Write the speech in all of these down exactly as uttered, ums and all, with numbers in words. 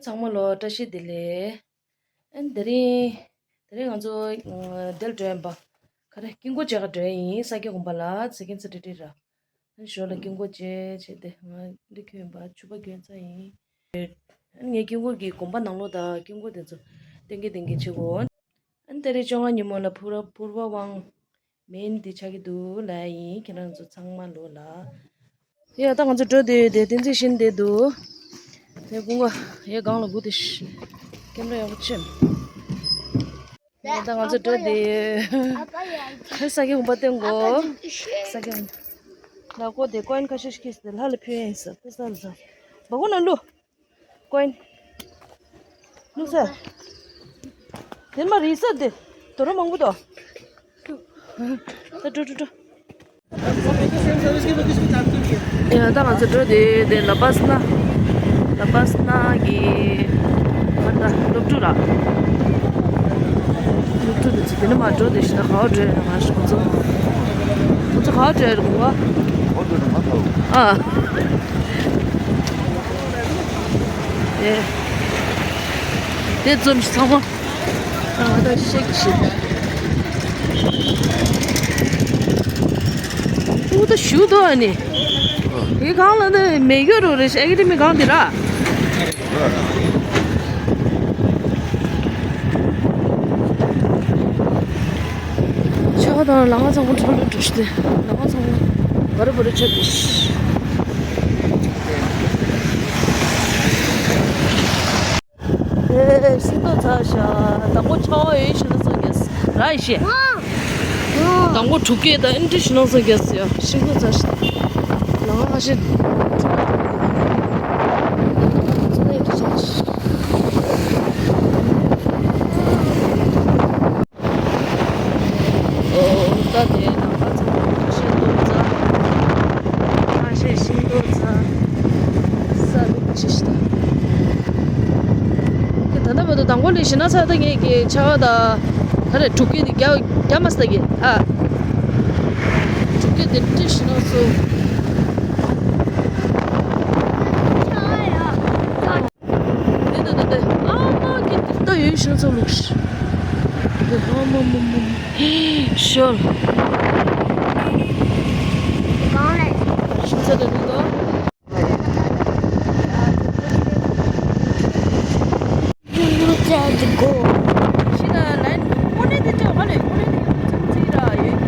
ཚང་མ་ལོ་བཀྲ་ཤིས་བདེ་ལེགས། ཨན་དེ་རིང་། དེ་རིང་ང་ཚོ་འདིར་འགྲོ་ཡིན་པ། ག་རེ་ཀིང་ཀོ་མཇལ་ག་འགྲོ་ཡིན། ས་སྐྱ་དགོན་པ་ལ་ཚེས་ཁྱིན་ཚེ་ཏྲི་ཏྲི་ར། ཨན་ཞོར་ལ་ཀིང་ཀོ་མཇལ་བྱས་ཏེ་ང་འདི་ཁྱོད་ཡིན་པ་ཕྱུ་པ་གྱོན་ཚ་ཡིན། ཨན་ངས་ཀིང་ཀོ་གི་དགོན་པ་ནང་ལོགས་དང་ཀིང་ཀོ་དེ་ཚོ་ཏན་གི་ཏན་གི་བྱེད་དགོས། ཨན་དེ་རིང་བཅོ་ལྔ་ཉིན་མོ་ལ་ཕུར་ཕུར་བ་དབང་མེན་འདི་ཆགས་ཀྱི་འདུག་ལབ་ཡིན། ཁྱེད་རང་ཚོ་ཚང་མ་ལོ་ལ། ཡ་ད་ང་ཚོ་འགྲོ་བསྡད་ཡོད་དེ་བསྟན་འཛིན་བཞིན་བསྡད་འདུག་དེ་ཀུན་དགའ་ཡའི་སྒང་ལ་སྒུག་དེ་ཤི། ཀེམ་ར་ཡག་པོ་ཆེ། ཡ་ད་ང་ཚོ་འགྲོ་བསྡད་ཡོད། ས་སྐྱ་དགོན་པ་བསྟན་དགོས། ས་སྐྱ་དགོན་པ་ལ་ཀོ་དེ་ཀོ་ཡན་ཁ་ཤས་ཤིག་གིས་དེ་ལྷ་ལ་ཕུལ་ཡིན་ས་དེ་ས་ལ་ས་བ་ཀོ་ན་ལུ། ཀོན། ལུག་ས། དེར་མ་རིག་ས་དེ། དོ་རོ་མང་པོ་དོ། ད་འགྲོ་འགྲོ་འགྲོ། ཡ་ད་ང་ཚོ་འགྲོ་དེ་དེ་ལ་པ་སི་ན། ལ་པ་སི་ན་གི། ང་ད་སློབ་ཕྲུག་ར། སློབ་ཕྲུག་དེ་ཚོ་དེ་ནས་མ་འགྲོ་དེ་ཤི་ན་ག་བ་འགྲོ་ཡ་ན་ང་ཤི་ཁོ་ཚོ། ཁོ་ཚོ་ག་བ་འགྲོ་ཡ་རེད་གོ་བ། ཨ། དེ། དེ་ཙམ་ཞིག་ཚང་མ། ཨ་ད་ཤེག་ཤིག་ཨུ་ད་ཞུ་དོ་ཨ་ནི། དེ་གང་ལ་ནི་མེ་ཡོད་རོ་རེ་ཨེ་ཀ་ཌེ་མི་གང་དེ་ར། ཆ་ག་དང་ལ་ང་ཚང་མ་འཕྲོ་ལོ་འགྲོ་ཤི་དེ་ལ་ང་ཚང་མ་བར་བར་ཆ་དེ་ཤི། ཨེ་ཤིང་ཏོག་ཚ་ཤ་དང་པོ་ཆ་བ་ཡོད་ཤི་ན་སོང་གེ་ར་ཡི་ཤེ། དང་པོ་དྲུག་སྐད་དང་ཨིན་ཏྲི་ཤི་ན་སོང་གེ་ཡ་ཤིང་ཏོག་ཚ་ཤ་ལ་ང་ཤི། ཨོ་ད་དེ་ནང་པ་ཚང་མ་ཤིང་ཏོག་རྩྭ། ཁ་ཤས་ཤིང་ཏོག་རྩྭ། ས་ལུག་ཅི་ཞིག་ད། ད་ལྟ་བར་དུ་དང་པོ་ལས་ཤི་ན་ས་ད་ངས་ཀྱི་ཆ་བ་ད་ད་རེ་དྲུག་སྐད་དེ་རྒྱ་རྒྱ་མ་ས་གི་ཨ། དྲུག་སྐད་དེ་ཏི་ཤི་ན་སོ། དེ་དེ་དེ་དེ་ཨ་མ་གི་དེ་ལྟ་ཡོད་ཤིང་ཚ་ལུག་ཤི། དེ་ཨ་མ་མ་མ་མ། ཧེ་ཤོར། གང་ལས། ཤིང་ཚ་དེ་ལུག་དོ། ཤི་ན་ལན་ཀོ་ནེ་དེ་ཅོ་ཧ་ལེ་ཀོ་ནེ་དེ་ཅོ་ཅོ་ཅི་ར་ཡོད།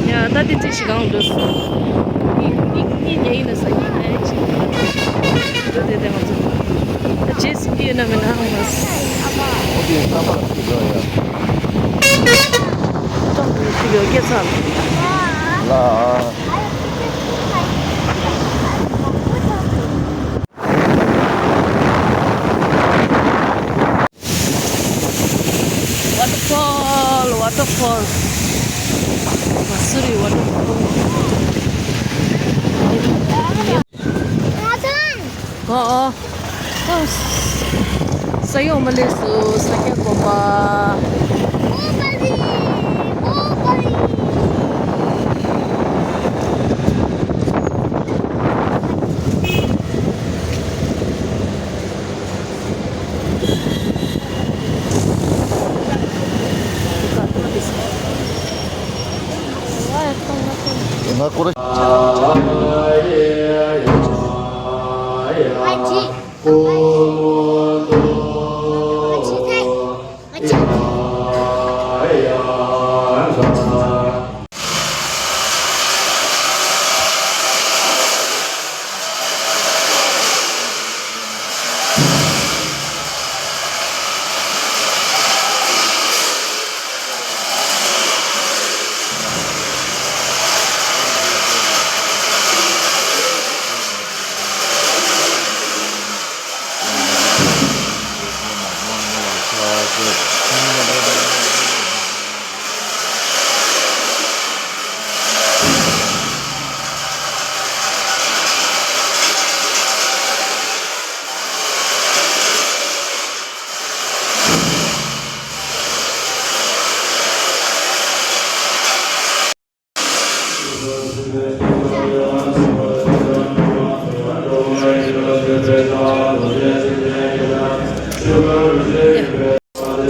ཡ་ད་དེ་ཚེ་ཞིག་གང་འདུག་སོང་། གཉིད་གཉིད་གཉིད་ཉལ་ཡིན་ན་ས་གཉིད་ཉལ་ཡ་ཅིག་འདུག་དེ་དེ་ང་ཚོ་ད་རྗེས་སུ་འདི་ཡོད་ན་མེད་ན་ཧང་མ་སི། ཀྲང་ཏུ་ཞིག་ཡོད་སྐད་ཚ་ལ། Waterfall, waterfall. Masuri waterfall. ཨ་ཨ། ས་ཡོམ་མ་ལས་སུ་ས་སྐྱ་དགོན་པ།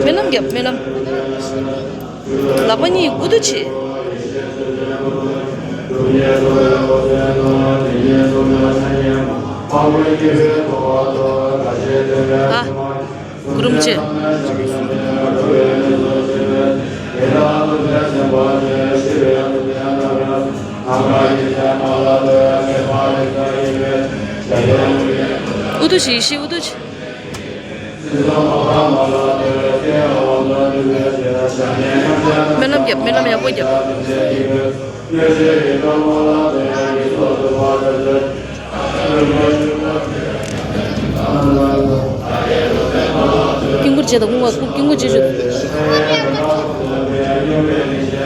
སྨོན་ལམ་རྒྱབ། སྨོན་ལམ། ལག་པ་གཉིས་དབུ་ཐུག་བྱེད། ཨ། གུ་རུམ་བྱེད། དབུ་ཐུག་བྱེད། ཡེ་ཤེས་དབུ་ཐུག་བྱེད། སྨོན་ལམ་རྒྱབ། སྨོན་ལམ་ཡག་པོ་རྒྱབ། དཀྱིལ་འཁོར་བྱེད་དང་། དཀྱིལ་འཁོར་བྱེད་ཞུ། ཨུ་ཐུག་ཕྱིན་པས། ཡེ་ཤེས་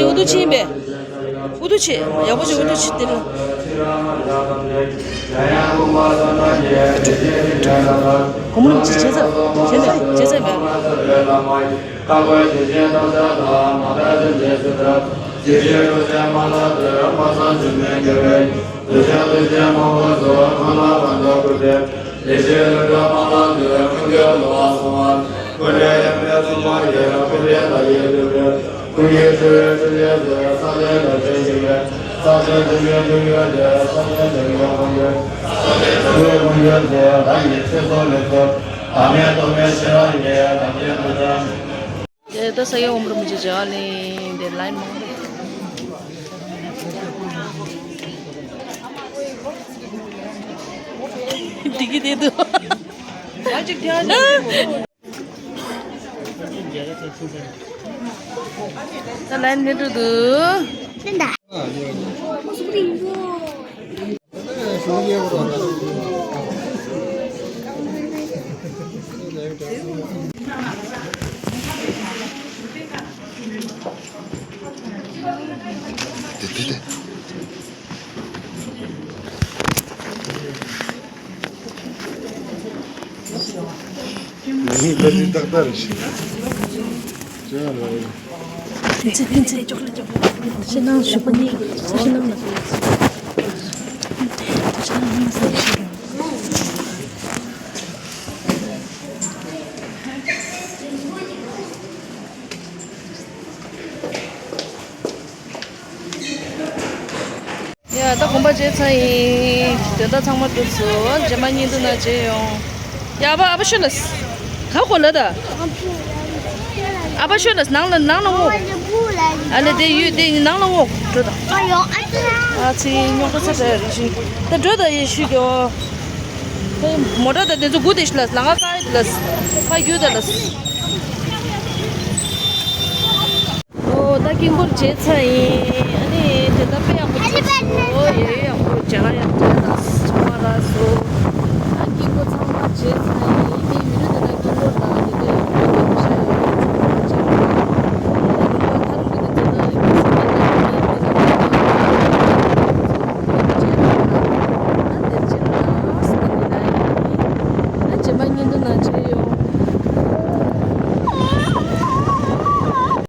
ཨུ་ཐུག་ཕྱིན་པས། ཨུ་ཐུག་བྱེད། ཡག་པོ་བྱེད། ཨུ་ཐུག་བྱེད། དེ་ལ། སྒོར་མོ་ཅི་བྱེད་ས། བྱེད་ས། བྱེད་ས་མེད། ད་ས་ཡ་འོམ་རུམ་གྱི་བྱ་བ་ལས་དེ་ལ་མང་པོ་འགྲིག་གི་བསྡད་འདུག་ཨ་ཅིག་ཐལ། ད་ལན་ནི་འགྲོ་འདུག་ཕན་ཚུན་ཕན་ཚུན་ཕྱི་ནང་ཞུགས་པ་ནི་ཕྱི་ནང་ལ་ཕྱི་ནང་ལ། ཡ། ད་དགོན་པ་མཇལ་ཚར་ཡིན། དོན་དག་ཚང་མ་གྲུབ་སོང་། རྗེས་མ་བརྙན་ཐུང་ནང་མཇལ་ཡོང་། ཡ། ཨ་ཕ། ཨ་ཕ་ཤོད་ལ། ག་གོ་ལ་ད། ཨ་ཕ་ཤོད་ལ། ནང་ལ། ནང་ལ་འོང་། ཨ་ལེ། དེ་ཡོད། དེ་ནང་ལ་འོང་། འགྲོ་ད། ཨ་ཚེ་རྙོག་དྲ་ས་ད་རེ་བཞིན་ད་འགྲོ་ད། ཡེ་ཤུ་གྱོ། མོ་ཊ་ད་དེ་ཚོ་སྒུག་བསྡད་ཤག་ལ། ལ་ང་ཀ་ཡི་ལ། ཕ་རྒྱུག་ད་ལ། ཨོ། ད་དཀྱིལ་འཁོར་མཇལ་ཚར་ཡིན། ཨ་ནི་དེ་ད་དཔེ་ཡག་པོ་མཇལ་སོང་། ཨོ་ཡེ། ཡག་པོ་མཇལ་ཁ་ཡག་མཇལ་ད་ཚང་མ་རག་སོང་། ད་དཀྱིལ་འཁོར་ཚང་མ་མཇལ་ཚར་ཡིན། དེ་ཡུན་རིང་དེ་ད་དཀྱིལ་འཁོར་དང་དེ་དེ་ཡོད་པའི་ཤ་ཡོད་པའི་ཚང་མ་མཇལ་ཡོད། ད་དེ་ད་ཐ་རུང་གི་དེ་མཇལ་ན་ཡོད་པའི་ཚང་མ་མཇལ་ཡོད། མཇལ་ཡོད། ད་དེ་མཇལ་ད་ས་དེ་ན་ཡིན། ད་རྗེས་མ་བརྙན་ཐུང་ནང་